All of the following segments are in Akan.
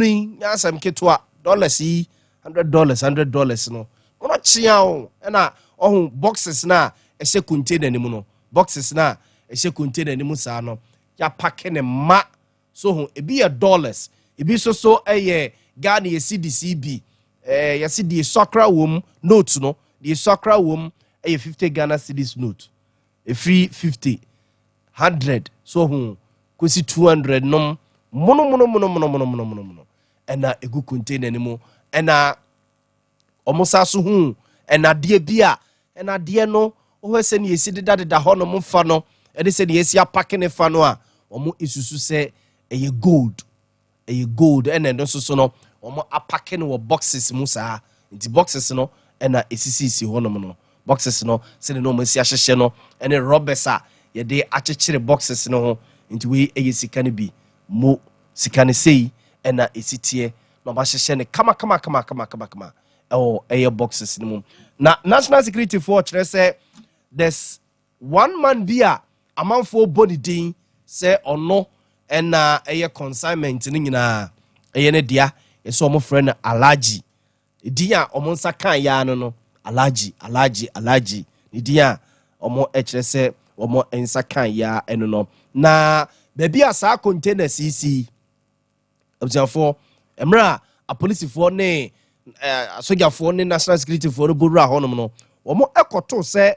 Yi nyɛ asɛm ketewa. Dollars yi, $100, $100 no wɔn akyea o. Ɛna ɔho boxes na ɛhyɛ container no mu no, boxes na ɛhyɛ container no mu saa no, yɛapack ne ma so ho. Ebi yɛ dollars, ebi nso so ɛyɛ Ghana yɛ cedis bi. Yɛsi deɛ sɔkra wɔ mu, note no deɛ sɔkra wɔ mu ɛyɛ 50 Ghana cedis note, efiri 50, 100 so ho kɔsi 200 nom mono mono mono mono mono mono mono mono ɛna egu container no mu. Ɛna ɔmo sa so hu ɛnadeɛ bi a ɛnadeɛ no wohwɛ sɛ ne yɛsi dedadeda hɔ nom fa no, ɛne sɛ ne yɛsi apack ne fa no a, ɔmo esusu sɛ ɛyɛ gold, ɛyɛ gold. Ɛna ɛno nso so no, ɔmo apack no wɔ boxes mu saa. Nti boxes no ɛna esisisi hɔnom no, boxes no sɛde na ɔmo asi ahyehyɛ no ɛne rubbers a yɛde akyekyere boxes no ho. Nti wei ɛyɛ sika no bi mo, sika no sei ɛna esi teɛ na ɔmo ahyehyɛ no kama kama kama kama kama kama ɛwɔ ɛyɛ boxes no mu. Na national security foɔ kyerɛ sɛ there's one man bi a amanfoɔ bɔ ne din sɛ ɔno ɛna ɛyɛ consignment no nyinaa ɛyɛ ne dea. Yɛsɛ ɔmo frɛ no Alhaji. Din a ɔmo nsa kan yaa no, Alhaji, Alhaji, Alhaji ne din a ɔmo ɛkyerɛ sɛ ɔmo nsa kan yaa ɛno no. Na baabi a saa containers yi si, abusuafoɔ, mmerɛ a apolisifoɔ ne asogyafoɔ ne national security foɔ no bɔwura hɔnom no, wɔn ɛkɔto sɛ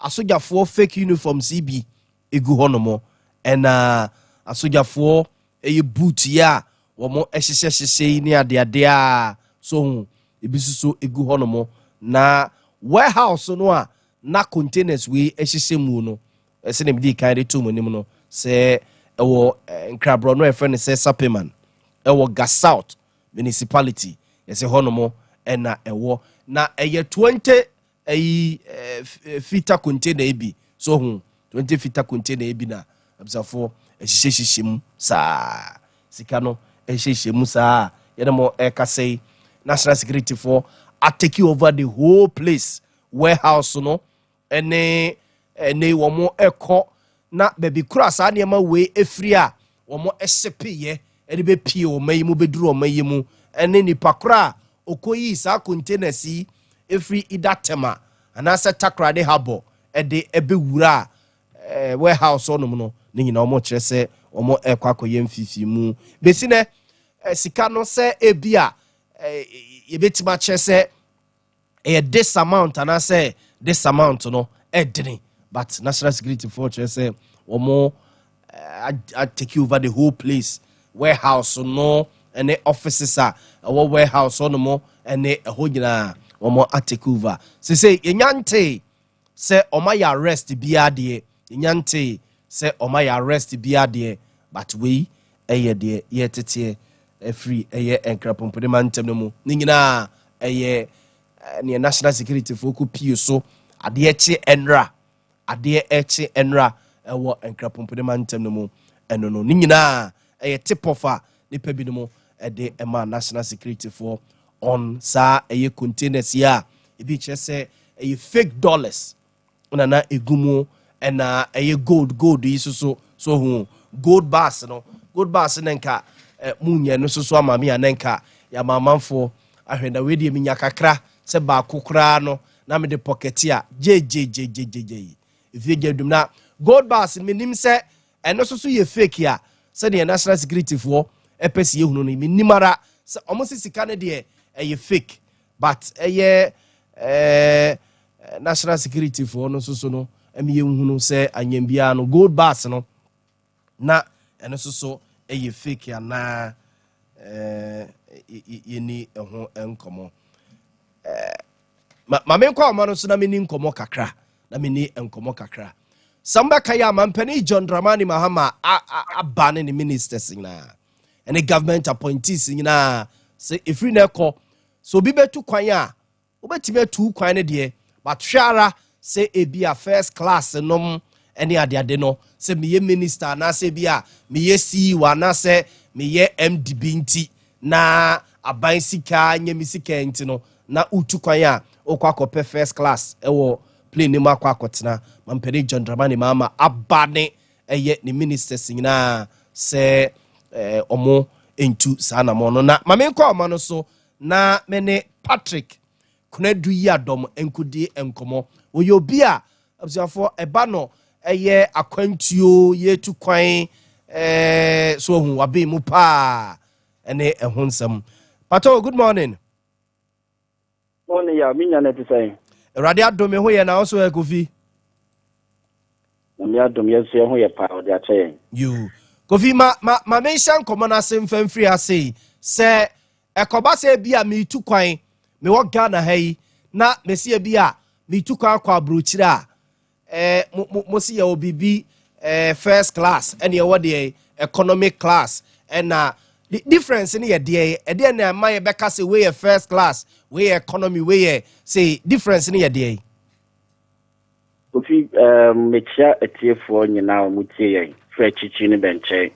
asogyafoɔ fake uniforms yi bi egu hɔnom, ɛna asogyafoɔ ɛyɛ boot yi a wɔn hyehyɛ hyehyɛ yi ne adeade a so ho ebi nso so egu hɔnom. Na warehouse no a na containers wei hyehyɛ mu no, ɛsɛ na ebi kan de to mu anim no sɛ ɛwɔ nkraborɔ no a yɛfrɛ no sɛ Sapeman, ɛwɔ Ga South Municipality. Yɛsɛ hɔnom ɛna ɛwɔ, na ɛyɛ 20 ɛyi footer container bi so ho, 20 footer container bi na abusuafoɔ ɛhyehyɛhyehyɛ mu saa. Sika no ɛhyehyɛ mu saa. Yɛne mo ɛkasa yi, national security foɔ atake over the whole place, warehouse no ɛne ɛne wɔn ɛkɔ na baabi kura saa nneɛma wei efiri a wɔn ɛhyɛ ɛde bɛpie wɔn yi mu, bɛduru wɔn yi mu, ɛne nipa koro a okoyi saa containers yi efiri ida Tema anaasɛ Takoradi Harbour ɛde ɛbɛwura a warehouse hɔnom no ne nyinaa, wɔn kyerɛ sɛ wɔn ɛkɔ akɔyɛ mfifi mu. Besi nɛ sika no sɛ ebi a yɛbɛtumi akyerɛ sɛ ɛyɛ this amount anaasɛ this amount no ɛdene, but national security foɔ kyerɛ sɛ wɔn take over the whole place, warehouse no ɛne offices a ɛwɔ warehouse hɔnom ɛne ɛhɔ nyinaa, wɔn atake over. Sese yɛnya nte sɛ wɔn ayɛ arrest biara deɛ, yɛnya nte sɛ wɔn ayɛ arrest biara deɛ, but wei ɛyɛ deɛ yɛteteɛ ɛfiri ɛyɛ nkrapompone ntɛm no mu ne nyinaa. Ɛyɛ neɛ national security foɔ kɔ pie so adeɛ kye ɛnra, adeɛ ɛkye ɛnra ɛwɔ nkrapompone ntɛm no mu. Ɛno no ne nyinaa ɛyɛ tip off a nipa binom ɛde ɛma national security foɔ on saa ɛyɛ containers yi a ebi kyerɛ sɛ ɛyɛ fake dollars ɛna na egu mu, ɛna ɛyɛ gold, gold yi soso so ho, gold bars no, gold bars ne nka mu nyɛ no soso ama mi a ne nka yɛama amanfoɔ ahwɛ. Na wei deɛ mi nya kakra sɛ baako koraa no na mede pocket a gyegyegyegyegye efie gye dum. Na gold bars mi nim sɛ ɛno nso so yɛ fake a, sɛdeɛ national security foɔ ɛpɛ si ehunu no, mi nim ara sɛ ɔmo si sika no deɛ ɛyɛ fake, but ɛyɛ national security foɔ no nso so no ɛmi yɛ nhunu sɛ anyambiara no gold bars no na ɛno nso so ɛyɛ fake anaa. Yɛni ɛho nkɔmɔ. Ma menkɔ ɔma no so na meni nkɔmɔ kakra, na meni nkɔmɔ kakra. Sɛ mbɛka yɛ amampanin John Dramani Mahama aba ne ne ministers nyinaa ɛne government appointees nyinaa sɛ ɛfiri no ɛkɔ sɛ obi bɛtu kwan a, wobɛtumi atu kwan no deɛ, but hwɛ ara sɛ ebi a first class nom ɛne adeade no, sɛ meyɛ minister anaasɛ bi a meyɛ CEO anaasɛ meyɛ MD bi nti na aban sika nyɛ me sika nti no na wotu kwan a wokɔ akɔpɛ first class ɛwɔ plane ne mu akɔ akɔtena. Mampanin John Dramani Mahama aba ne ɛyɛ ne ministers nyinaa sɛ ɔmo ntu saa namɔ no. Na ma menkɔ ɔma no so na me ne Patrick Konadu yi adɔm nkɔdi nkɔmmɔ. Wɔyɛ obi a, abusuafoɔ, ɛba no ɛyɛ akwantuo, yɛtu kwan so ohu wabɛn mu paa ɛne ɛho nsɛm. Pato, good morning. Morning, ya mi nya na ti sɛn? Awurade adom, me ho yɛ. Na ɔso ɛ, Kofi? Na mi adom, yɛn nso yɛn ho yɛ paa, ɔde akyɛ yɛn. Yo, Kofi, ma menhyɛ nkɔmmɔ no ase mfa mfiri ase yi sɛ ɛkɔba sɛ bi a meetu kwan, mewɔ Ghana ha yi, na mesia bi a meetu kwan akɔ aburokyire a, mo si yɛwɔ biribi first class, ɛne ɛwɔ deɛ economic class, ɛna the difference ne yɛ deɛ ɛdeɛ na ɛma yɛbɛka sɛ wei yɛ first class, wei yɛ economy, wei yɛ sɛ difference ne yɛ deɛ? Kofi, mekyia atiefoɔ nyinaa a wɔtie yɛn firi akyikyi ne bɛnkyɛn.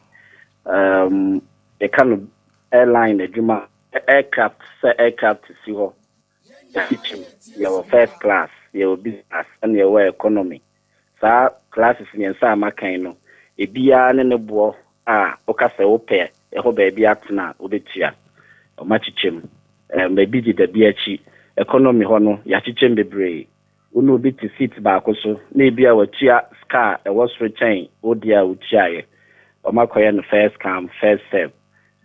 Yɛka no airline adwuma, aircraft, sɛ aircraft si hɔ, yɛakyekyem, yɛwɔ first class, yɛwɔ business, ɛna yɛwɔ economy. Saa classes mmiɛnsa a makan no, ebiara ne ne boɔ a woka sɛ wopɛ ɛhɔ baabi atena a wobɛtua. Ɔma kyekyem baabi deda bi akyi. Economy hɔ no, yɛakyekyem bebree. Wo ne obi te seat baako so na ebi a watua sika a ɛwɔ soro kyɛn wo deɛ a wotuaeɛ. Ɔma akɔyɛ no first come, first serve.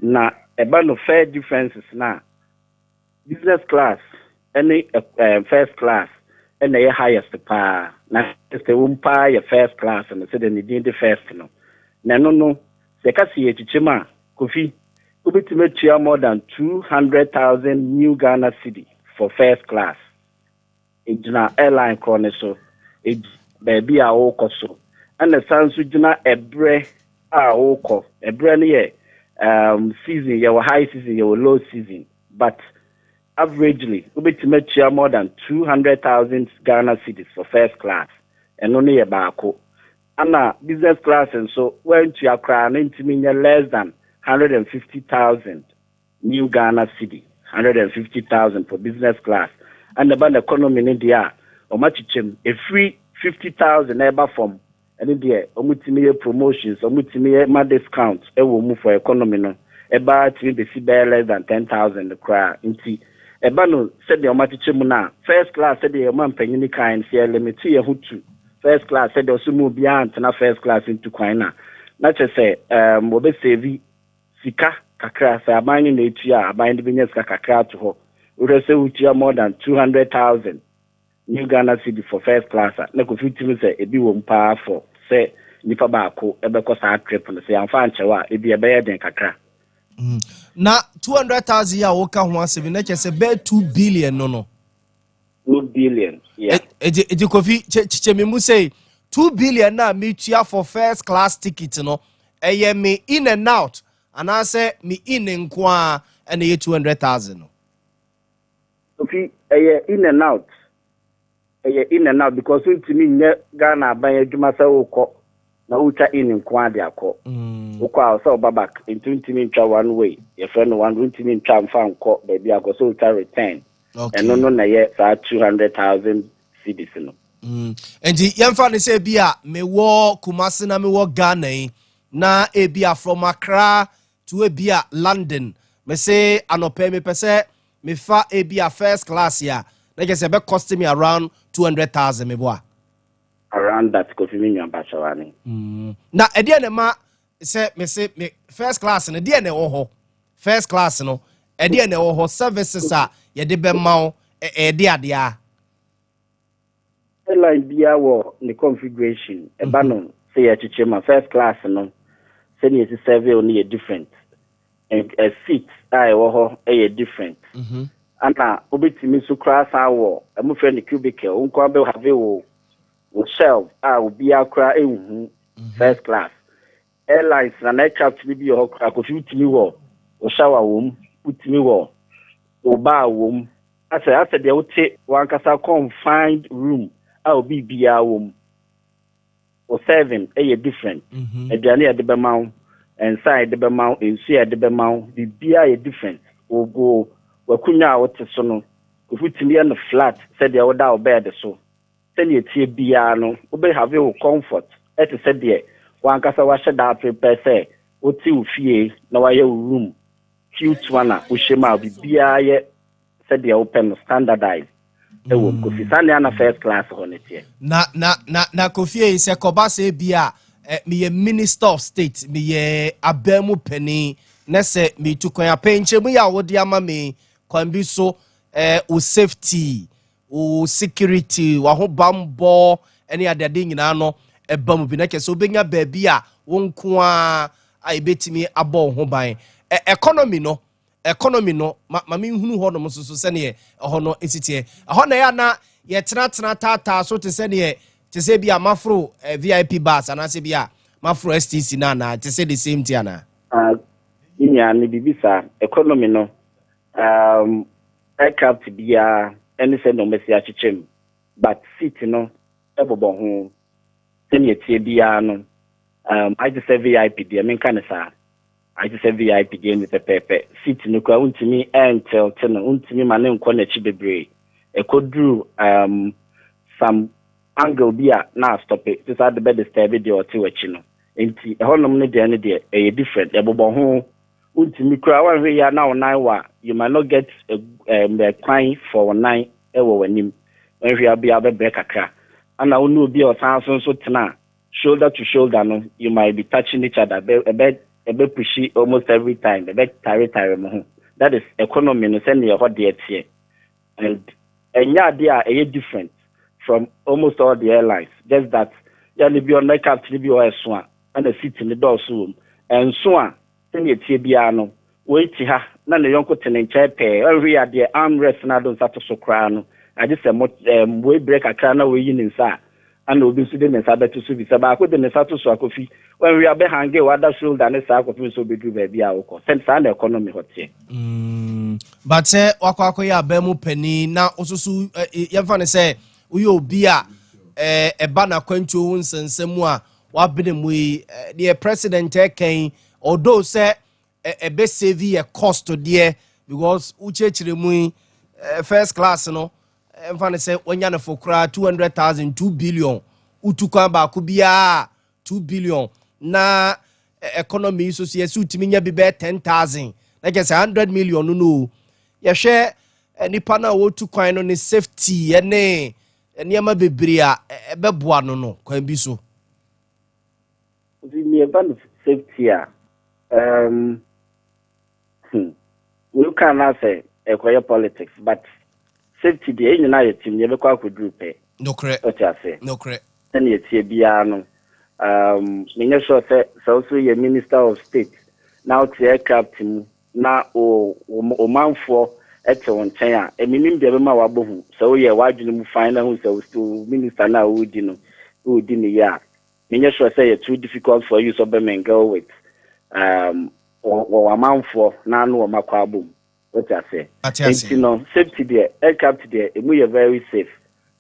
Na ɛba no fare differences na business class ɛne first class ɛna ɛyɛ highest paa. Na highest ɛwɔ mu paa yɛ first class no, sɛdeɛ ne din de first no. Na ɛno no, sɛ yɛka sɛ yɛkyekyem a, Kofi, wobɛtumi atua more than 200,000 new Ghana cedi for first class. Egyina airline korɔ ne so, egyina baabi a wɔrekɔ so, ɛna san nso gyina ɛbrɛ a wɔrekɔ. Ɛbrɛ no yɛ season, yɛwɔ high season, yɛwɔ low season, but averagely wobɛtumi atua more than 200,000 Ghana cedis for first class. Ɛno no yɛ baako. Ana business class nso, wantua koraa no ntumi nyɛ less than 150,000 new Ghana cedi, 150,000 for business class. Ɛna ɛba no economy no deɛ a, ɔmo akyekyɛm efiri 50,000 na ɛba fam. Ɛne deɛ ɔmo tumi yɛ promotions, ɔmo tumi yɛ ma discount ɛwɔ mu for economy no, ɛbaa tumi besi bɛyɛ less than 10,000 koraa. Nti ɛba no sɛdeɛ ɔmo akyekyɛ mu no a, first class, sɛdeɛ ɔmo mpanyin kan sɛ limit yɛ ho to first class, sɛdeɛ ɔso mu obiara ntena first class ntu kwan na na kyerɛ sɛ wɔbɛsave sika kakra. Sɛ aban no na etua a, aban no bɛnya sika kakra ato hɔ. Wohwɛ sɛ wotua more than 200,000 new Ghana cedi for first class a, na Kofi tumi sɛ ebi wɔ mu paa for sɛ nipa baako ɛbɛkɔ saa trip no. Sɛ yɛamfa ankyɛw a, ebi ɛbɛyɛ den kakra. Na 200,000 yi a woka ho asɛm yi, na kyerɛ sɛ bɛyɛ 2 billion no? 2 billion, yeah. Eti Kofi, kyekyɛ mi mu sɛ 2 billion na metua for first class ticket no, ɛyɛ me in and out anaasɛ me in nko a ɛna ɛyɛ 200,000 no? Kofi, ɛyɛ in and out. Ɛyɛ in and out because ntumi nyɛ Ghana aban adwuma sɛ wokɔ na wotwa in nko ade akɔ. Wokɔ a, sɛ ɔba back, nti ntumi ntwa one way. Yɛfrɛ no one way, ntumi ntwa mfa nkɔ baabi akɔ sɛ wotwa return. Ɛno no na ɛyɛ saa 200,000 cedis no. Nti yɛmfa no sɛ bi a mewɔ Kumase na mewɔ Ghana yi, na ebi a from Accra to ebi a London, mese anɔpɛ mepɛ sɛ mefa ebi a first class yi a, na kyerɛ sɛ ɛbɛ cost me around 200,000, meboa? Around that, Kofi, mi nua mpakyɛw. Na ɛdeɛ na ɛma sɛ mese me first class no, deɛ na ɛwɔ hɔ first class no, ɛdeɛ na ɛwɔ hɔ, services a yɛde bɛma wo, ɛde adeɛ a? Airline biara wɔ ne configuration. Ɛba no sɛ yɛkyekyere ma first class no, sɛnea yɛsi serve no yɛ different. Ɛ seat a ɛwɔ hɔ yɛ different. Ana wobɛtumi nso koraa san wɔ ɛmo frɛ no cubicle, wo nkoa bɛ have wo shelf a obiara koraa nhu first class. Airlines na aircraft no bi wɔ hɔ koraa, Kofi, wotumi wɔ wo shower wɔ mu, wotumi wɔ wo bar wɔ mu, asɛ deɛ wote wankasa confined room a obi biara wɔ mu. Wo serving ɛyɛ different. Aduane a yɛde bɛma wo, nsa a yɛde bɛma wo, nsuo a yɛde bɛma wo, biribiara yɛ different. Wo w'akonnwa a wote so no, Kofi, tumi yɛ no flat sɛdeɛ woda wo bed so. Sɛnea tie biara no, wobɛhave wo comfort ɛte sɛ deɛ wankasa wahyɛ da prepare sɛ wote wo fie na wayɛ wo room. Cute one a wohyɛ mu a biribiara yɛ sɛdeɛ wopɛ no, standardized ɛwɔ mu, Kofi. Saa nea na first class hɔ ne teɛ. Na Kofi yi, sɛ kɔba sɛ bi a meyɛ minister of state, meyɛ aban mu panin, na sɛ metu kwan apɛ nkyɛmu yi a wode ama me kwan bi so, wo safety, wo security, w'ahobanbɔ ne adeade nyinaa no ɛba mu bi, na kyerɛ sɛ wobɛnya baabi a wo nko a a ɛbɛtumi abɔ wo ho ban. Economy no ma menhunu hɔ nom nso so sɛneɛ ɛhɔ no ɛsi teɛ. Ɛhɔ na ɛyɛ ana yɛtenatena taataa so te sɛneɛ te sɛ bi a maforo VIP bus anaasɛ bi a maforo STC no anaa te sɛ the same thing anaa? Ah, ne nua ne biribi saa. Economy no, aircraft biara ɛne sɛ na ɔmasi akyekyɛ mu, but seat no ɛbobɔ ho sɛnea tie biara no, agye sɛ VIP deɛ, menka ne saa, agye sɛ VIP deɛ ne pɛpɛɛpɛ. Seat no koraa, wontumi ɛntilt no, wontumi ma ne nkɔ n'akyi bebree. Ɛkɔduru some angle bi a na astop te sɛ ade bɛ disturb deɛ ɔte w'akyi no. Nti ɛhɔnom no deɛ no deɛ ɛyɛ different, ɛbobɔ ho. Wontumi koraa, woanhwɛ yi a na wo nan wɔ a, you might not get a kwan for wo nan ɛwɔ w'anim. Woanhwɛ a bia wobɛbrɛ kakra ana wo ne obi a ɔsan so nso tena shoulder to shoulder no, you might be touching each other. Ɛbɛ ɛbɛ push almost every time, ɛbɛ tare tare mo ho. That is economy no sɛnea ɛhɔ deɛ teɛ, and ɛnyɛ adeɛ a ɛyɛ different from almost all the airlines, just that yɛne bi ɔno aircraft no bi wɔ ɛso a ɛna seat no dɔɔso wɔ mu. Ɛnso a, sɛnea tie biara no, wei te ha na ne yɔnko te ne nkyɛn pɛɛ. Ɔnhwɛ yi adeɛ, armrest no ado nsa to so koraa no, agye sɛ mo wei brɛ kakra na wɔyi ne nsa a, ana obi nso de ne nsa bɛto so bi. Sɛ baako de ne nsa to so akɔfi, wɔnhwɛ abɛhang wada shoulder ne saa akɔfi nso obɛduru baabi a wokɔ. Sɛ saa na economy hɔ teɛ. But sɛ wakɔ akɔyɛ aban mu panin na wososo, yɛmfa no sɛ woyɛ obi a ɛba n'akwantuo ho nsɛnsɛm mu a wabene mu yi, deɛ president ɛkɛn, although sɛ ɛbɛ save yɛ cost deɛ, because wokyerɛkyerɛ mu yi, first class no, ɛmfa no sɛ wanya no fo koraa 200,000, 2 billion, wotu kwan baako biara 2 billion, na economy yi so so yɛsɛ wotumi nya bi bɛyɛ 10,000, na kyerɛ sɛ 100 million no o. Yɛhwɛ nipa no a wɔtu kwan no ne safety ɛne nneɛma bebree a ɛbɛboa no kwan bi so. Nti mmiɛnfa no safety a, wei ka na sɛ ɛkɔyɛ politics, but safety deɛ, yɛn nyinaa yɛ team, yɛbɛkɔ akɔduru pɛ. Nokorɛ. Ɔte ase? Nokorɛ. Sɛnea tie biara no, menyɛ sure sɛ woso yɛ minister of state na wote aircraft mu na o ɔmanfoɔ ɛte wo nkyɛn a, ɛmenim deɛ ɛbɛma wabɔ hu sɛ woyɛ w'adwene mu fan na hu sɛ wo minister no a wodi no, wodi ne yie a, menyɛ sure sɛ yɛ too difficult for you sɛ ɔbɛmingle with wɔ amanfoɔ na ano wɔn akɔ abom. Wote ase? Ate ase. Nti no, safety deɛ, aircraft deɛ, emu yɛ very safe.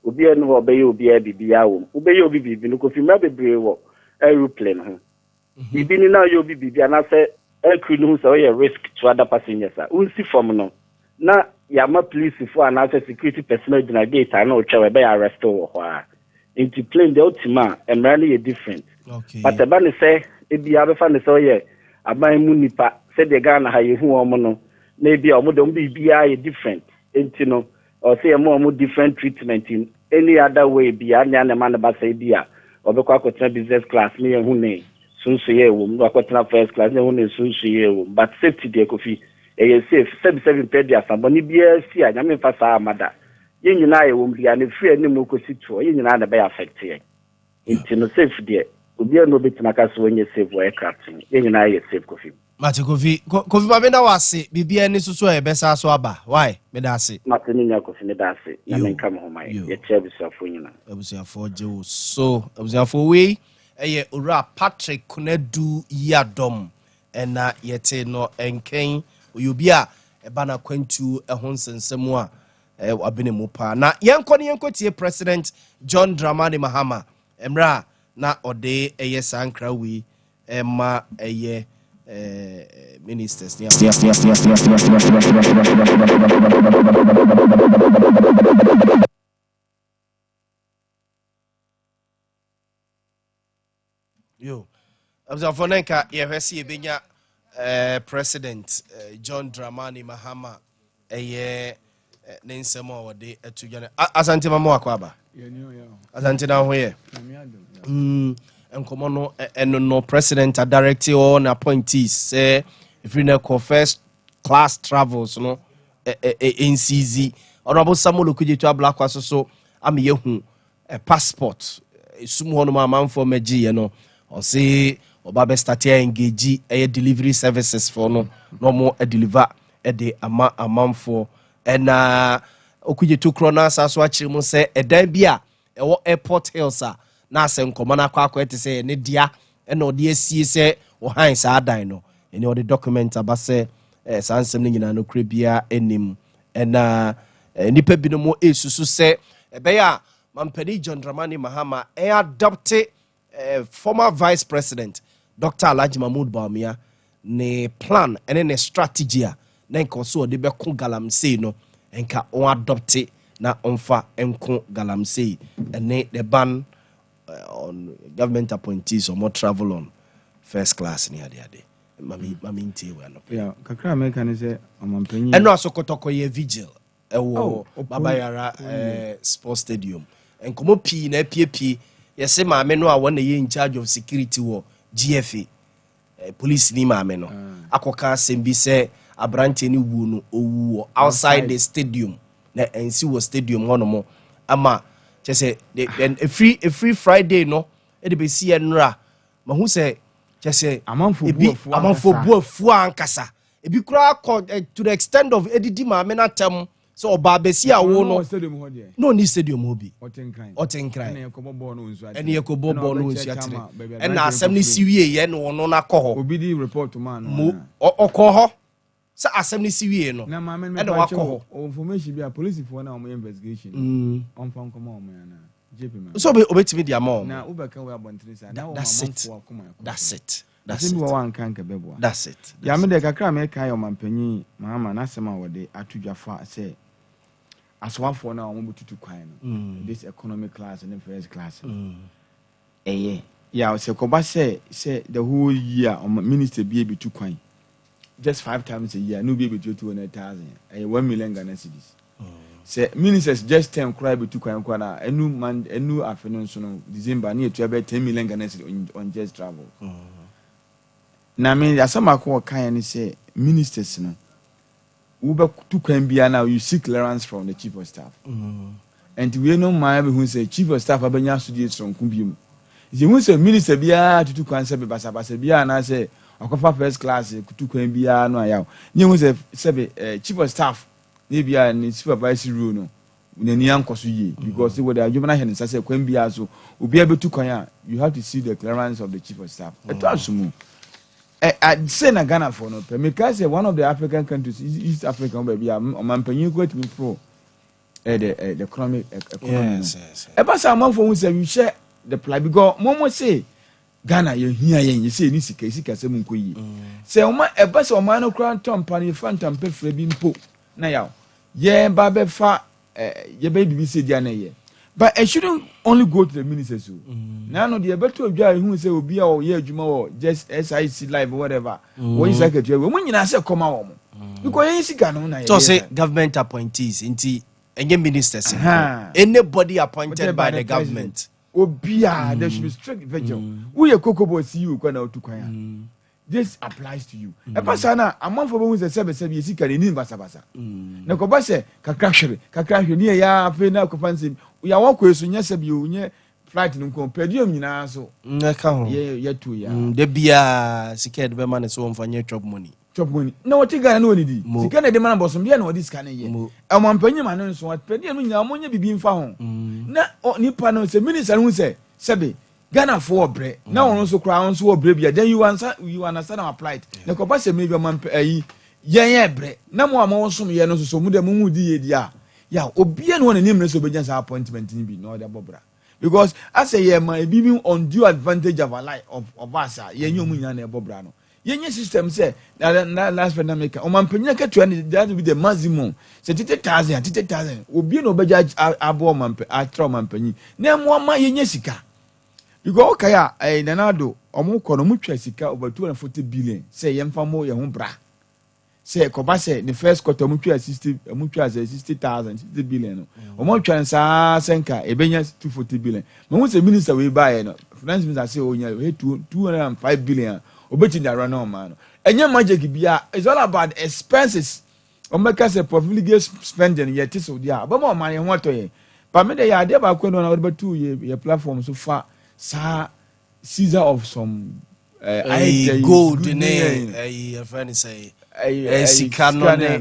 Obiara no hɔ ɔbɛyɛ obiara biribiara wɔ mu. Wobɛyɛ obi biribi no, Kofi, mmerɛ bebree wɔ aeroplane ho. Biribi ni na ɔyɛ obi biribi anaasɛ aircrew no ho sɛ ɔyɛ risk to other passengers a, wonsi fam no na yɛama polisifoɔ anaasɛ security personnel gyina gate a na ɔtwa wɔ ɛbɛyɛ arrest wɔ hɔ a. Nti plane deɛ, wotim a, mmara no yɛ different. But ɛba ne sɛ ebi abɛfa ne sɛ ɔyɛ aban mu nipa, sɛdeɛ Ghana ha yɛhu wɔn no, na ebi a wɔn de wɔn biribiara yɛ different, nti no ɔsɛ yɛ mo wɔn different treatment in any other way bi a nea ne ma ne ba sɛ ebi a ɔbɛkɔ akɔtena business class ne yɛn ho ne sunsun yɛ wɔ mu, na wakɔtena first class ne yɛn ho ne sunsun yɛ wɔ mu. But safety deɛ, Kofi, ɛyɛ safe. Sɛbi sɛbi, mpɛ di asambɔ ne biara si a, Nyame nfa saa ama da. Yɛn nyinaa yɛ wɔ mu bia ne firi anim kɔsi toɔ, yɛn nyinaa na ɛbɛyɛ affect yɛn. Nti no, safe deɛ, obiara na obɛtumi aka sɛ wɔnyɛ safe wɔ aircraft mu. Yɛn nyinaa yɛ safe, Kofi. Mate, Kofi. Kofi, ma meda wo ase. Biribiara ni so so a yɛbɛsa so aba why. Meda ase. Mate ne nya, Kofi, meda ase na Yo. menka me ho ma Yo. yɛkyerɛ abusuafoɔ nyinaa. Abusuafoɔ gye wo so. Abusuafoɔ, wei ɛyɛ Owura Patrick Konadu Yiadɔm ɛna yɛte no nkɛn. Ɔyɛ obi a ɛba no akwantuo ɛho nsɛnsɛm a wabene mu paa. Na yɛnkɔ ne yɛnkɔtie President John Dramani Mahama mmerɛ a na ɔde ɛyɛ saa nkra wei ɛma ɛyɛ ministers ne yo. Abusuafoɔ, ne nka yɛhwɛ sɛ yɛbɛnya President John Dramani Mahama ɛyɛ ne nsɛm a wɔde ato dwa no. Asante, ma mo akɔ aba. Asante, na ho yɛ? Nkɔmmɔ no ɛno no, President adirect all ne appointees sɛ ɛfiri no ɛkɔ, first class travels no ncz. Honorable Samuel Okudzeto Ablakwa so so ama yɛhu passport esum hɔ nom a amanfoɔ mɛgyeeɛ no. Ɔse ɔba bɛstart engage ɛyɛ delivery services foɔ no na ɔmo deliver ɛde ama amanfoɔ. Ɛna Okudzeto korɔ no asa so akyerɛ mu sɛ ɛdan bi a ɛwɔ Airport Hills a na asɛ nkɔmmɔ no akɔ akɔ ɛte sɛ ɛne dea, ɛna ɔde asie sɛ ɔhan saa dan no, ɛne ɔde document aba sɛ saa nsɛm no nyinaa no kora biara anim. Ɛna nnipa binom ɛsusu sɛ ɛbɛyɛ a Mampani John Dramani Mahama ɛyɛ adopt former Vice President Dr Alhaji Mahmood Bawumia ne plan ɛne ne strategy a na nka ɔso ɔde bɛko galamsey no, nka ɔn adopt na ɔmfa nko galamsey, ɛne the ban on government appointees ɔmo travel on first class ne adeade. Mami ntie wɔ ano. Yeah, kakra a mɛka ne sɛ ɔmampanyin Ɛno aso Kɔtɔkɔ yɛ vigil ɛwɔ Oh, Baba Yara Sports Stadium. Nkɔmɔ pii na apiepie. Yɛsɛ maame no a wɔn na yɛ in charge of security wɔ GFA, police ni maame no akɔka asɛm bi sɛ aberanteɛ no wuo no, owu wɔ outside the stadium na ɛnsi wɔ stadium hɔnom, ama kyɛ sɛ efiri Friday no ɛde bɛsi ɛnora, mahu sɛ kyɛ sɛ Amanfoɔ bu ebi afuo amanfoɔ ankasa. Bu afuo ankasa. Ebi koraa kɔ to the extent of edidi maame n'atɛm sɛ ɔbaa bɛsi awo no Ɔno wɔ stadium hɔ deɛ. Na ɔni stadium hɔ bi. Ɔte Nkran. Ɔte Nkran. Ɛna yɛkɔbɔ bɔɔl no wɔ nsu atere. Ɛne yɛkɔbɔ Ɛna bɔɔl no wɔ ɔbɛkyerɛ nsu atere. chama baabi a Ɛna aberanteɛ asɛm no kɔfiri. si wie yɛ no, ɔno n'akɔ hɔ. Obi di report maa no Mo ana? ɔkɔ hɔ sɛ asɛm no si wie no Na maame no ɛna mepa wakɔ kyɛw, hɔ. ɔwɔ information bi a polisifoɔ no a wɔyɛ investigation ɔmfa nkɔma wɔn ana JP ma. So obetumi de ama wɔn. Na wobɛka wɔ abɔntene saa na wɔn That's it. amanfoɔ akoma ɛkɔ That's so. it, that's Asɛm bi it. wɔ hɔ a anka nka bɛboa. That's it. Ya me deɛ, kakra a meka yɛ ɔmampanyin Mahama n'asɛm a wɔde ato dwa fa sɛ asoafoɔ no a wɔn bɛtutu kwan no, this economy class ne first class no, ɛyɛ ya sɛ kɔba sɛ the whole year ɔma minister bi ebitu kwan just five times a year ne obi ebetu 200,000, ɛyɛ 1 million Ghana cedis. Sɛ ministers just 10 koraa ebetu kwan koraa na ɛnu man ɛnu afe no nso no, December ne etua bɛ 10 million Ghana cedis on just travel. Na me asɛm baako wɔ kan ne sɛ ministers no, wobɛtu kwan biara na you seek clearance from the chief of staff. Nti wei no mmaa bɛhu sɛ chief of staff abɛnya asodie soronko bi mu, nti ehu sɛ minister biara tutu kwan sɛ basabasa biara anaasɛ ɔkɔfa first class tutu kwan biara no ayaw ne ehu sɛ sɛbi chief of staff ne bia ne supervisory role no n'ani ankɔ so yie, because wɔde adwuma no ahyɛ ne nsa sɛ kwan biara so obiara bɛtu kwan a, you have to see the clearance of the chief of staff. Ɛtɔ aso mu ɛ ɛ sɛ na Ghana fo no pɛ meka sɛ one of the African countries, East Africa hɔ baabi a ɔmanpanyin kɔ atumi foro ɛ the ɛ the economy no. Ɛba sɛ amanfoɔ hu sɛ you share the plight, because mo se Ghana yɛ hia yɛn yɛ sɛ yɛ ni sika sika sɛ mu nkɔ yie sɛ ɔma ɛba sɛ ɔman no koraa ntɔ mpa no yɛfa ntampa fira bi mpo na yaw yɛn ba bɛfa yɛbɛyɛ biribi sɛ di ana yɛ, but it shouldn't only go to the ministers o. Na no deɛ ɛbɛto odwa a ehu sɛ obi a ɔyɛ adwuma wɔ just SIC Live or whatever, wɔyi sa ketewa bi wɔn nyinaa sɛ kɔma wɔn, because yɛn sika no na yɛ So say government appointees, nti ɛnyɛ ministers nko. Anybody appointed by the government. Obiara, there should be strict vigil. Woyɛ Cocobod CEO kwan na otu kwan a, this applies to you. Ɛba saa na amanfoɔ bɛhu sɛ sɛbɛsɛbɛ yɛ sika no ɛnim basabasa na kɔba sɛ kakra hwere kakra hwere ne yɛyɛ afei na akɔfa nsɛm yàwɔ kɔ so nyɛ sɛbi o, nyɛ flight no nko, per diem nyinaa so. Ɛka ho. Yɛ yɛto yɛ Da biaa sika yɛde bɛma ne sɛ wɔmfa nyɛ chop money. Chop money na wɔte Ghana na wɔdidi. Mo. Sika na ɛde ma no bɔsɔm deɛ na wɔde sika no yɛ. Mo. Ɔmampanyin ma no nso per diem no nyinaa wɔnyɛ bibi mfa ho na nipa no sɛ minister no hu sɛ sɛbi Ghanafoɔ wɔ brɛ na wɔn nso koraa wɔn nso wɔ brɛ bia, then you understand our plight. Na kɔba sɛ maybe ɔman ayi yɛn yɛ brɛ na mo a mo som yɛ no nso so mo de mo mu di yɛ di a ya obiara ne wɔn anim ne sɛ obɛnya saa appointment ni bi na ɔde abɔ bra, because asɛ yɛ ma ebi bi undue advantage of our life of us a yɛn nyɛ ɔmo nyinaa na ɛbɔ bra no. Yɛnyɛ system sɛ na last friend na meka ɔmanpanyin akatua ne that will be the maximum sɛ 30,000, 30,000, obiara na ɔbɛgya aboɔ ɔmanpɛ atra ɔmanpanyin na ɛmo ama yɛnyɛ sika, because ɔkae a ɛyɛ Nana Ado. Ɔmo kɔ no, ɔmo twa sika over 240 billion sɛ yɛmfa mo yɛn ho bra sɛ kɔba sɛ ne first quarter ɔmo twa 60, ɔmo twa sɛ 60,000, 60 billion no, ɔmo twa no saa sɛ nka ebenya 240 billion. Mɛ n sɛ minister wei baayɛ no, finance minister, sɛ onya oye 205 billion a obetumi de ara na ɔman no ɛnyɛ magic bia. It's all about expenses. Ɔmo bɛka sɛ profligate spending yɛ ti so deɛ a ɔbɛma ɔman yɛn ho atɔ yɛn. But mi de yɛ adeɛ baako no na ɔde bɛtu yɛ platform so fa saa seizure of some ɛyi gold ne ɛyi yɛfrɛ no sɛ sika no ne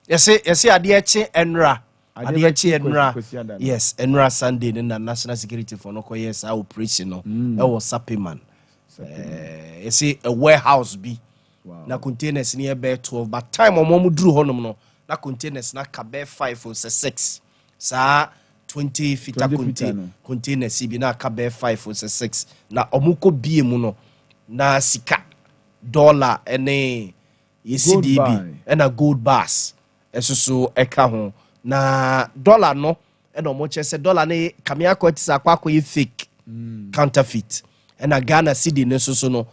yɛsɛ adeɛ kye ɛnra, adeɛ kye ɛnra, yes, ɛnra Sunday ne na national security for no kɔyɛ saa operation no ɛwɔ Sapeman. Yɛsɛ a warehouse bi na containers ni yɛ bɛyɛ 12, but time ɔmo duru hɔnom no na containers na ka bɛyɛ five o sɛ six. Saa 20 footer containers bi na aka bɛyɛ five o sɛ six na ɔmo kɔ bie mu no na sika, dollar ɛne yɛsi bi ɛna gold bars ɛso so ɛka ho. Na dollar no ɛna ɔmo kyerɛ sɛ dollar no kame akɔ ti sɛ akɔyɛ fake counterfeit, ɛna Ghana cedi no nso so no,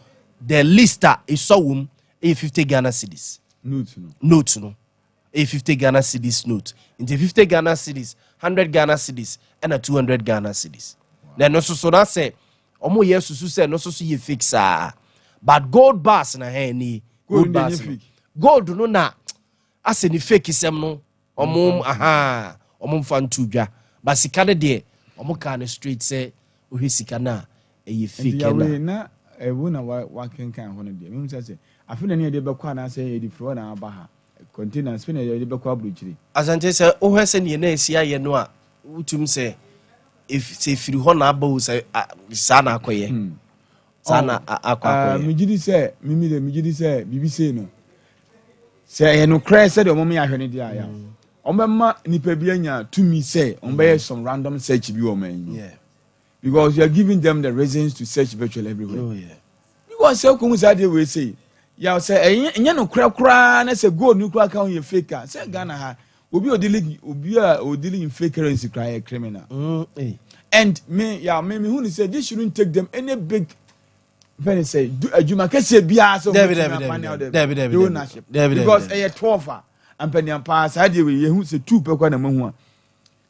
the list a esɔ wɔm ɛyɛ 50 Ghana cedis. Note no. Note no ɛyɛ 50 Ghana cedis note, nti 50 Ghana cedis, 100 Ghana cedis ɛna 200 Ghana cedis. Na ɛno nso so na sɛ ɔmo yɛ susu sɛ ɛno nso so yɛ fake saa, but gold bars na hɛn ni gold bars no, gold no na asɛ ne fake sɛm no, ɔmo aha ɔmo nfa nto dwa, but sika no deɛ, ɔmo kaa no straight sɛ wohwɛ sika no a, ɛyɛ fake. Ɛna na ɛwo na wakenkan hɔ no deɛ, mehu sɛ afei na ne yɛde bɛkɔ anaasɛ yɛde firi hɔ na aba ha, containers fei na yɛde bɛkɔ aburokyire. Asante, sɛ wohwɛ sɛ neɛ na ɛsi ayɛ no a, wotum sɛ ɛfiri hɔ na aba wo sɛ saa na akɔyɛ, saa na akɔ akɔyɛ. Megye di sɛ mimi de, megye di sɛ biribi sei no, sɛ ɛyɛ nokorɛ sɛdeɛ ɔmo yɛ ahwɛ no deɛ ayɛ, ɔmo bɛma nipa bi anya tumi sɛ ɔmo bɛyɛ some random search bi wɔ ɔmo anim, because you are giving them the reasons to search virtually everywhere. Because sɛ okun saa deɛ wei sei yaw sɛ ɛnyɛ ɛnyɛ nokorɛ koraa na sɛ gold no koraa ka ho yɛ fake a, sɛ Ghana ha obi a ɔdeal obi a ɔdeal in fake currency koraa yɛ criminal. And me ya me hu ni sɛ this shouldn't take them any big fɛn sɛ du adwuma kɛseɛ biara sɛ Dabi, dabi, dabi, dabi, dabi, the ownership dabi, dabi, because dabi. ɛyɛ 12 a ampaniam paa saa deɛ wei yɛhu sɛ two pɛ kɔ na mahu a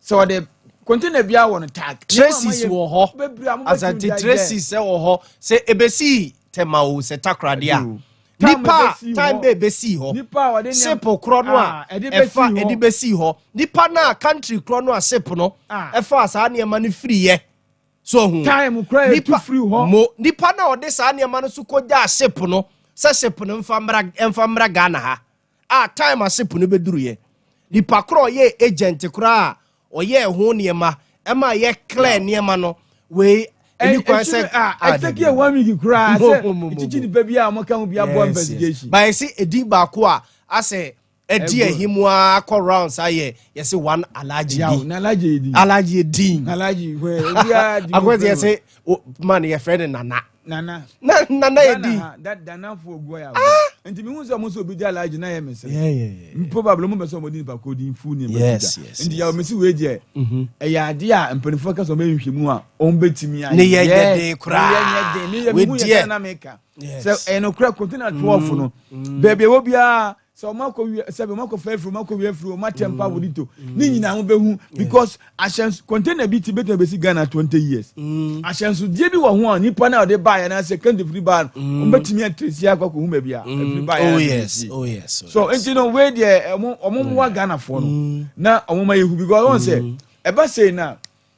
sɛ ɔde container biara wɔ no tag. Traces wɔ hɔ. Bebree a mobɛtumi Asante de ayɛ. traces wɔ hɔ sɛ ebesi Tɛma o, sɛ Takoradi a Ɛdi o. Time nipa a ebesi time hɔ. bɛ ebesi hɔ, nipa a ɔde nneɛma- ship korɔ no a Ah, ɛde ɛfa bɛsi hɔ. ɛde besi hɔ, nipa na country korɔ no a ship no Ah. ɛfa saa nneɛma no firi yɛ so ohun Time koraa yɛtu firi hɔ. Mo nipa na ɔde saa nneɛma no so kɔgya ship no sɛ ship no mfa mmra Ghana ha a, time a ship no bɛduru yɛ, nipa korɔ ɔyɛ agent koraa a ɔyɛ ɛho nneɛma ɛma yɛ clear nneɛma no wei ɛni kwan sɛ ɛtake yɛ one week koraa Mo, sɛ mo, mo, mo, ɛkyikyi mo. nipa bi a wɔka ho bi aboa investigation. But yɛsi edin baako a asɛ ɛdi Ɛgu. ɛhim a akɔ rounds ayɛ, yɛsi one Alhaji Yaw bi. Na Alhaji yɛ di. Alhaji edin. Alhaji hwɛ obiara di. Akɔsi yɛsi man yɛfrɛ no Nana. Nana. Na Nana yɛ di. Ghana ha danafo ogu ayɛ agorɔ nti mihu sɛ ɔmo sɛ obi di Alhaji na yɛ mesere, probably ɔmo bɛ sɛ ɔmo di nipa ko di full name. Nti yaw mesi wei deɛ, ɛyɛ adeɛ a mpanimfoɔ kasa ɔmo yɛ nhwɛmu a ɔmo bɛtumi ayɛ. Ne yɛ nyɛ den koraa. Ne yɛ nyɛ den, ne yɛ Wei mihu yɛ deɛ. sɛ na meka sɛ ɛyɛ nokorɛ, container 12 no, baabi ɛwɔ biara sɛ ɔmo akɔ wie, sɛbi ɔmo akɔ fɛ afiri, ɔmo akɔ wie afiri, ɔmo atɛ mpa wɔ dito ne nyinaa mo bɛhu, because ahyɛnso container bi ti bɛtumi bɛsi Ghana 20 years, ahyɛnsodeɛ bi wɔ ho a nipa na ɔde baa yɛ n'asɛ country firi baa no, ɔmo bɛtumi atrace akɔ akɔhu baabi a afiri baa yɛ. Oh yes. So nti no wei deɛ, ɔmo mmoa Ghanafoɔ no na ɔmo ma yɛhu, because ɔmo sɛ ɛba sei na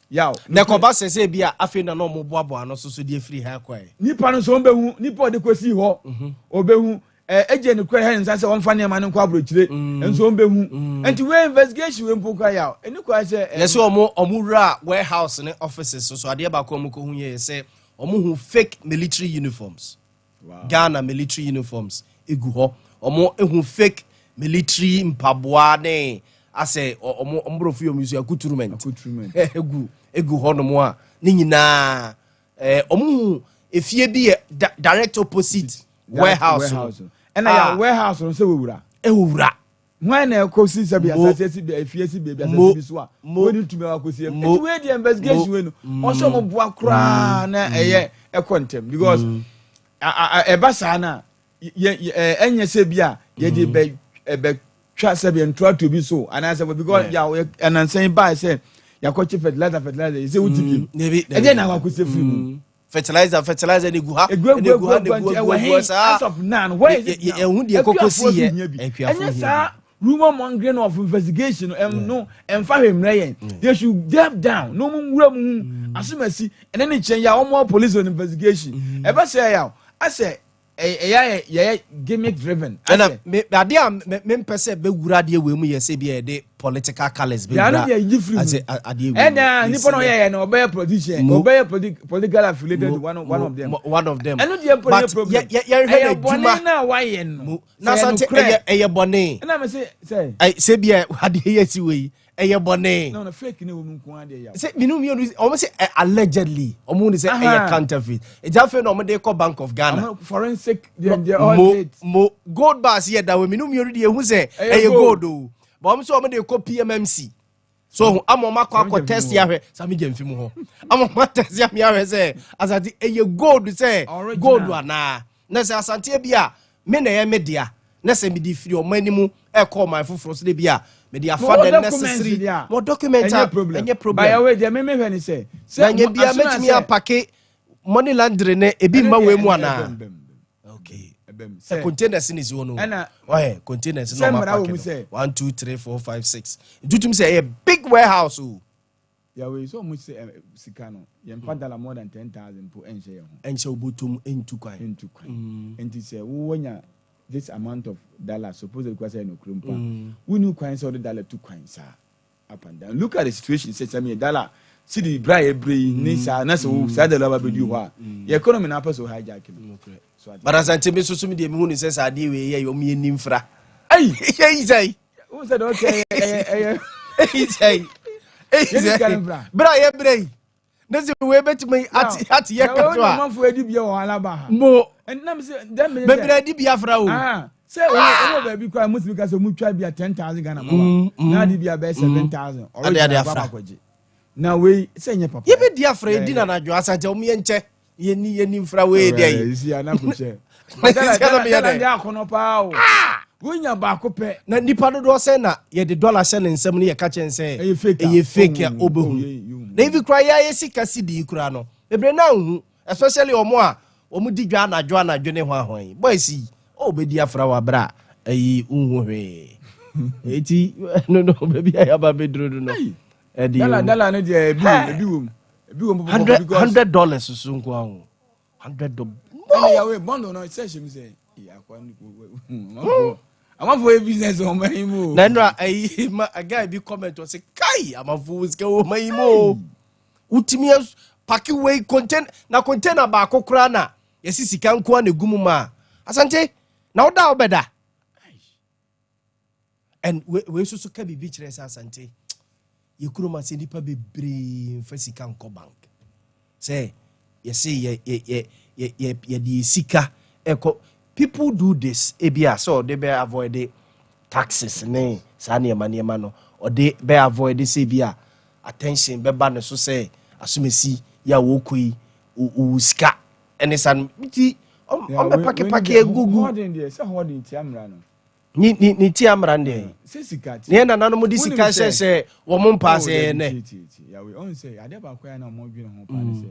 yaw. Na kɔba sɛ bi a afei na ɔmo boaboa ano soso de afiri ha kɔ yɛ. Nipa no nso ɔmo bɛhu nipa a ɔde kɔsi hɔ, ɔbɛhu ɛgye ne kura hɛn nsa sɛ ɔmfa nneɛma no nkɔ aburokyire nso ɔmo bɛhu. Nti wei investigation wei mpo kora yaw ɛni kora sɛ Yɛsɛ ɔmo wura warehouse ne offices so adeɛ baako a ɔmo kɔ hu yɛ sɛ ɔmo hu fake military uniforms. Ghana military uniforms egu hɔ. Ɔmo ehu fake military mpaboa ne asɛ ɔmo borɔfo yɛ ɔmo use accoutrement. Accoutrement. Egu hɔ nom a ne nyinaa ɔmo hu efie bi yɛ direct opposite warehouse no. Warehouse no. Ɛna yà warehouse no sɛ wɔwura. Ɛwɔ wura. Hwan na ɛkɔ si sɛbi asase si efie si beebi asase bi so a Mo. wɔde tumi akɔ si Mo. eti wei deɛ, investigation Mo. wei no ɔsɛ ɔmo boa koraa na ɛyɛ ɛkɔ ntɛm because ɛba saa na yɛ ɛnyɛ sɛ bi a yɛde bɛ ɛbɛ twa sɛ bi ntoato bi so anaasɛ because yà ɛnansɛn baa sɛ yɛakɔkye fertilizer, fertilizer yɛ sɛ wuti bi ɛdɛ na akɔ firi mu. Fertilizer, fertilizer ne gu ha. Egu egu egu egu, nti ɛwɔ he as of now? Where is it now? Ɛhu deɛ kɔkɔ si yɛ. Ɛnyɛ saa rumour mongering of investigation no ɛnfa hwɛ mmerɛ yɛn. They should delve down na wɔn nwura mu hu asomasi ɛne ne nkyɛn yɛ a wɔn police on investigation. Ɛbɛ sɛ ɛyà asɛ ɛyɛ yɛ yɛ gimmick driven. Ɛna me adeɛ a me mpɛ sɛ bɛwura adeɛ wei mu yɛ sɛ bi a yɛde political colours bɛwura. Yàrá deɛ yi firi mu adeɛ wei mu ɛna nipa na ɔyɛ yɛ no, ɔbɛyɛ politician, ɔbɛyɛ political affiliated to one of them. One of them. Ɛno deɛ mpo yɛ problem. Yɛn hwɛ na edwuma, ɛyɛ bɔnne na wayɛ no. Na Asante, ɛyɛ bɔnne. Ɛna mi sɛ sɛ. Ɛ sɛ bi a adeɛ yɛ si wei ɛyɛ bɔnne. No, fake ne wo mu nko adeɛ yaw. Sɛ minnu mienu, ɔmo sɛ allegedly ɔmo ni sɛ ɛyɛ counterfeit, eti afei na ɔmo de kɔ Bank of Ghana. Forensic deɛ mo mo gold bars yɛ da wɔ minnu mienu deɛ ehu sɛ ɛyɛ gold o, but ɔmo sɛ ɔmo de kɔ PMMC so ama ɔmo akɔ test ahwɛ. Sami gye nfi mu hɔ ama ɔmo test ahwɛ ahwɛ sɛ Asante ɛyɛ gold, sɛ gold anaa. Na sɛ Asante bi a me na ɛyɛ me dea na sɛ mede firi ɔmo anim ɛkɔ ɔman foforɔ so de bi a mede afa the necessary mo document a, ɛnyɛ problem. Bayawo deɛ, mímí hwɛ ni sɛ. Na nye bia mɛtumi apake money laundering ne ebi mma wei mu anaa? Okay, sɛ containers ni si hɔ no, ɔyɛ containers na ɔmo apake no one, two, three, four, five, six, ntutum sɛ ɛyɛ big warehouse o. Yàwó yi sɛ ɔmo sɛ sika no yɛn fa dollar more than 10,000 po ɛnhyɛ yɛn ho. Ɛnhyɛ obotom, ɛntu kwan. Ɛntu kwan. Nti sɛ wowɔ nya this amount of dollar, supposedly kura sɛ ɛyɛ nokorɛ mpo a, wonni kwan sɛ ɔde dollar tu kwan saa up and down. Look at the situation sɛ yɛ dollar sidi bra yɛ bere yi ne saa na sɛ wo saa dollar ba bɛdi hɔ a, yɛ economy na apɛ sɛ o hijack no. So ati But Asante, mi soso mi deɛ, mi hu ni sɛ sɛ adeɛ wei yɛ ɔmo yɛ nim fra. Ayi. Yɛ yi sɛ. Wo sɛ deɛ ɔkɛ ɛyɛ yi sɛ eyi Yɛdi sika no sɛ mfra. Bere a yɛ bere yi ne sɛ wei bɛtumi ate yɛ kato a. Ɔmanfo adi bia wɔ Alaba ha. Mo. Ɛnam sɛ dɛm mi. Bebree adi bi afra o. Ah, sɛ ɔmo baabi kora mo tumi ka sɛ ɔmo twa bi a 10,000 Ghana ma wa na adi bi a bɛyɛ 7,000. Ade afra. Akɔgye na wei sɛ nyɛ papa. Yɛbɛ di afra, yɛ di na anadwo. Asante, ɔmo yɛ nkyɛ yɛni nfra wei deɛ yi. Esi anako kyɛ. Sika na meyɛ dɛ. Dala de akɔnɔ paa o, wonya baako pɛ. Na nipa dodoɔ sɛ na yɛde dɔla hyɛ ne nsam no, yɛ ka kyɛn sɛ Ɛyɛ fake a. Ɛyɛ fake a. Oh, ɔbɛhu. oh, yeah. Na ebi kura yɛ ayɛ sika si di kura no bebree na nhu, especially ɔmo a ɔmo di dwa anadwo anadwo ne ho ahɔn yi boys yi, ɔbɛdi afra wɔ abira a ɛyi nhu hwee. Eti no baabi a yaba bɛduro no ɛde Dala dala no deɛ, ebi wɔ mu, ebi wɔ mu, ebi wɔ mu pɔpɔpɔ hundred because $100 so nko aho, $100. Ɛna yawe bundle no sɛ hyɛ mu sɛ ee akwa ne amanfo amanfo yɛ business wɔn bɛn mu o. Na nnura ayi ma a guy bi comment, ɔsɛ kai, amanfo sika wɔ ma yi mu o, wotumi pack wei container na container baako koraa na yɛsi sika nko a na egu mu ma Asante na woda a wobɛda. And wei soso ka biribi kyerɛ sɛ Asante yɛ kurom ase nipa bebree mfa sika nkɔ bank sɛ yɛse yɛ yɛ yɛ yɛ yɛ yɛde yɛ sika ɛkɔ. People do this ebi a sɛ ɔde bɛ avoid taxes ne saa nneɛma nneɛma no, ɔde bɛ avoid sɛ bi a attention bɛba ne so sɛ asomasi yɛ a wɔkɔ yi owu sika ɛne saa no nti ɔmbɛ pack pack egugu. Hoarding deɛ, sɛ hoarding tia mmara no. Ni ti amara deɛ. Sɛ sika ti. Ne yɛ nananom de Wonim sika hyɛhyɛ wɔn mpa Oh, sɛ dabi, nɛ. tie, tie, tie. Yawe ɔn sɛ adeɛ baako a na ɔmo dwene ho paa ne sɛ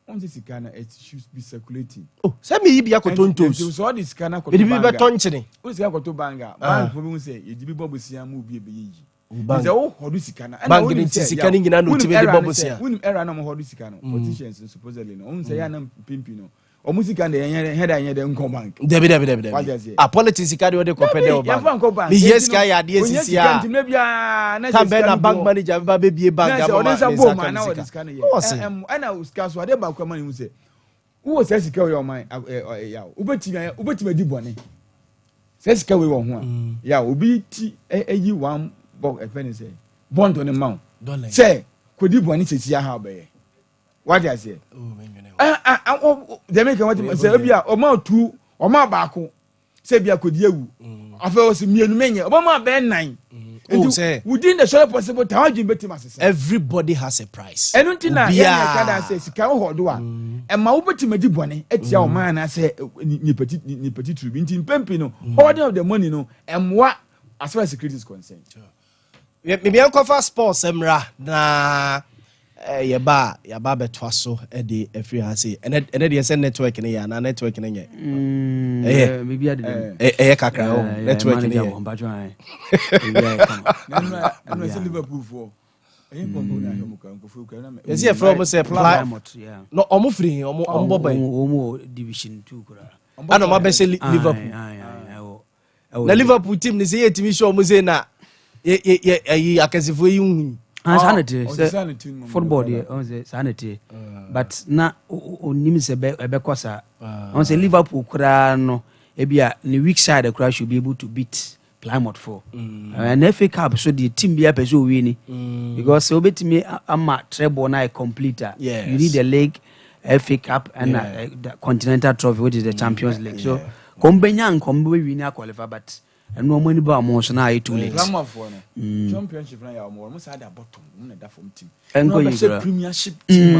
ɔn sɛ sika no, it should be circulating. Oh, sɛ meyi bi akɔtɔ Nti ntos. sɛ ɔde sika no akɔtɔ Mede bi bank a, bɛtɔ nkyene. Wode sika akɔtɔ bank a, bank fo bi hu sɛ yɛgye bi bɔ bosia ma obi ebɛyɛ yi. Bank. Sɛ wo hɔdo sika no ɛna Bank wonim no nti sɛ, sika yaw, no nyinaa na wonim otumi de era bɔ no bosia. Wonim era na ɔmo hɔdo sika no, politicians no supposedly no, ɔmo sɛ yɛ anam pimpin no, ɔmo sika no yɛnyɛ hɛda yɛnyɛ dɛ nkɔ bank. Dabi, dabi, dabi. Wate Dabi. aseɛ? Ah, politics sika deɛ, wɔde kɔpɛ dɛ wɔ yɛmfa bank. nkɔ bank. Mehia Enti sika no, yɛ adeɛ ohia sisi sika a nti mmerɛ biara na sɛ tan bɛn sika na no bank gu hɔ. manager bɛba bɛbie bank Na sɛ ama ɔde ma nsa ne bɔ nsa mu ka a, na ne ɔde sika sika no yɛ. Ɔwɔ se. Ɛna sika so adeɛ baako ama ne hu sɛ wowɔ saa sika wei ɔman yaw, wobɛtumi adi bɔne sɛ sika wei wɔ ho a, yaw, obi ti ɛyi one bɔ ɛfɛ ne sɛ bɔntɔ ne ma wo Dollar. sɛ kòdi bɔne sɛsi aha ɔbɛyɛ, wate aseɛ? Oh, menwene ho. Dɛmɛ kan wate sɛ ebi a ɔma tu ɔma baako sɛ ebi a kòdi ewu, afei ɔsɛ mmienu mɛnyɛ, ɔbɛma bɛɛ nan. Oh, Nti sɛ within the shortest possible time, wadwene bɛtumi asesa. Everybody has a price. Ɛno nti na yɛn Obiara. yɛka da sɛ sika wɔ hɔ do a, ɛma wobɛtumi adi bɔne atia ɔman anaasɛ nipa titiri bi. Nti mpɛn pii no, hoarding of the money no ɛmmoa as far as security is concerned. Mmeɛ nkɔfa sports mmra na yɛba a, yɛaba abɛtoa so de afiri ha se ɛnɛ deɛ sɛ network no yɛ anaa network no nyɛ. Ɛyɛ. Biribi adedam. Ɛyɛ kakra o, network no yɛ. Mpatwɔ ayɛ biribi ayɛ kama. Na ɛno sɛ Liverpool foɔ ɛyɛ nkɔnkɔn na ahwɛ mu kura nkɔfoɔ kura na Yɛsi yɛfrɛ ɔmo sɛ Plymouth, yeah. No, ɔmo firi he? Ɔmo bɔ bɛn? Wɔn wɔ Division 2 koraa. Ana ɔmo abɛhyɛ Liverpool? Aye, aye, aye, ɛwɔ Na Liverpool team ne sɛ yɛtumi hyɛ ɔmo sɛ na yɛ ɛyi akɛsefoɔ yi nhu. Ah, saa na teɛ. Ɔte sɛ saa na team no mu football no. Deɛ ɔn sɛ saa na teɛ, but na onim sɛ ɛbɛkɔ saa. Ɔn sɛ Liverpool koraa no, ebi a ne weak side koraa should be able to beat Plymouth for na FA Cup so deɛ, team bi apɛ sɛ owie ni, because sɛ wobɛtumi ama treble na ayɛ complete a, you need the league, FA Cup and the continental trophy, which is the Champions League. So kɔn bɛnya nkɔm bɛwi ni aqualify, but ɛno ɔmo ani ba ɔmo so na ayɛ too late. Plymouth foɔ no, Championship na yɛ ɔmo saa de abɔtɔm ɔmo na ɛda fam team. Ɛnkɔ Na yi ɔbɛhyɛ koraa. Premiership team a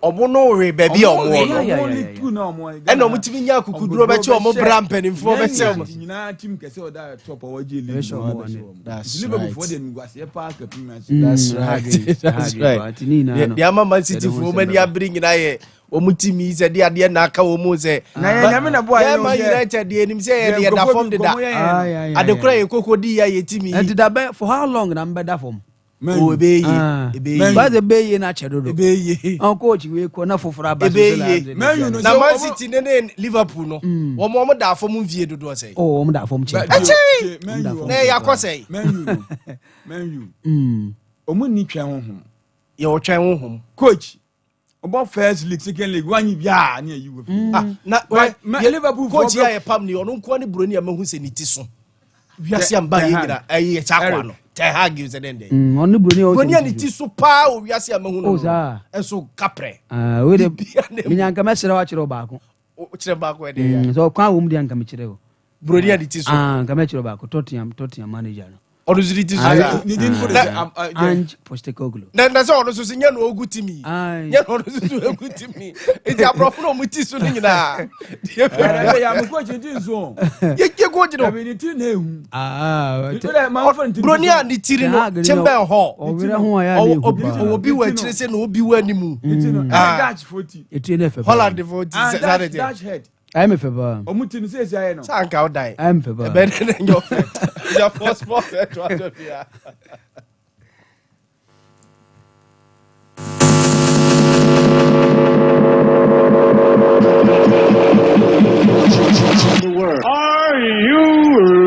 Ɔmo no we baabi a ɔmo wɔ no. Yeah. League Two na ɔmo Ɛna ɔmo tumi nya akukuduro bɛkyɛ ɔmo bra mpanimfoɔ bɛkyɛ ɔmo. Nyinaa team kɛse a ɔda top a wɔgye league Ɛbɛhyɛ no ɔmo abɛhyɛ wɔn. ɔmo. That's Nti Liverpool right. foɔ deɛ nguaseɛ paa ka Premiership. That's right. Hardly, That's hardly, right. but ne nyinaa no, Deɛ ama Man City yɛde ho foɔ nsɛm wɔn ani bɛba. abere nyinaa yɛ wɔn team yi sɛ de adeɛ na aka wɔn mu sɛ. Na yɛn Nyame na boa yɛn Yɛn o, Man United deɛ enim sɛ yɛ deɛ da fam deda. nkɔmmɔ yɛ yɛn no. Aye, aye, aye, Adekora aye. yɛ koko di yɛ yɛ team yi. Nti da bɛ for how long na mbɛda fam? Man O U. ebe yie. Ah. Ebe Man yie. Ba sɛ bɛyie no akyɛ dodo. Ebe yie. Ɔn coach wei kɔ na foforɔ aba so Ebe so la yie. sɛ Man U no Na sɛ Man ɔmo- City ne Liverpool no, wɔn da fam mfie dodoɔ sɛ. Oh, ɔmo da fam kyɛ. Tie, Man U, Na ɛyɛ akɔ sɛ. Man U no, Man U ɔmo ni twɛn honhom. Yɛ ɔtwɛn honhom. Coach ɔbɔ first league, second league, wanyi biaa ne ayi wɔ fi. Ah, na But Liverpool coach foɔ yi a yɛ pam ni, ɔno nkoa ne buroni a mahu sɛ ne ti so. Wiase amba yɛ Ten Hag. nyina ɛyɛ kyɛ akwa Eric. no. Ten Hag yi sɛ dɛn dɛn. Ɔno buroni a Buroni a ɔsɛ ne ti so paa wɔ wiase a mahu no Oh, no. saa. Ɛnso kaprɛ. Ah, wei de Bibia na emu. menya nka mɛsrɛ wo akyerɛ wo baako. Kyerɛ baako ɛde yɛ. Sɛ ɔkwan wɔ mu deɛ, nka mekyerɛ wo. Buroni a ne ti so. Ah, nka mɛkyerɛ wo baako, Tottenham manager no. Ɔno nso ne ti so Ah, saa. Ne din po de sɛ Ange Postecoglou. Na sɛ ɔno nso so nyɛ na ɔgu team yi. Aye. Nyɛ na ɔno nso so egu team yi. Nti aborɔfo na ɔmo ti so no nyinaa. Deɛ Ɛyɛ yɛ amo coach ti nso. yɛ coach no. Ɛbi ne ti na ehu. Ah, Buroni a ne tiri Ten no Hag no, Chamber Hall. ɔwerɛ ho a yɛ a na ehu paa. Ɔwɔ bi wɔ akyire sɛ na obi wɔ anim. Ne ti no Ah. ɛyɛ Dutch fo ti. Etire no ɛfɛ paa. Holland fo ti Ah, sɛ saa de Dutch teɛ. Dutch head. Ɛyɛ me fɛ paa. Ɔmo ti no sɛ esi ayɛ no. Saa nka ɔdan. Ɛyɛ me fɛ paa. Ɛbɛn ne nyɛ ɔfɛ. Yɛ fɔ sports ɛto ato bia. Are you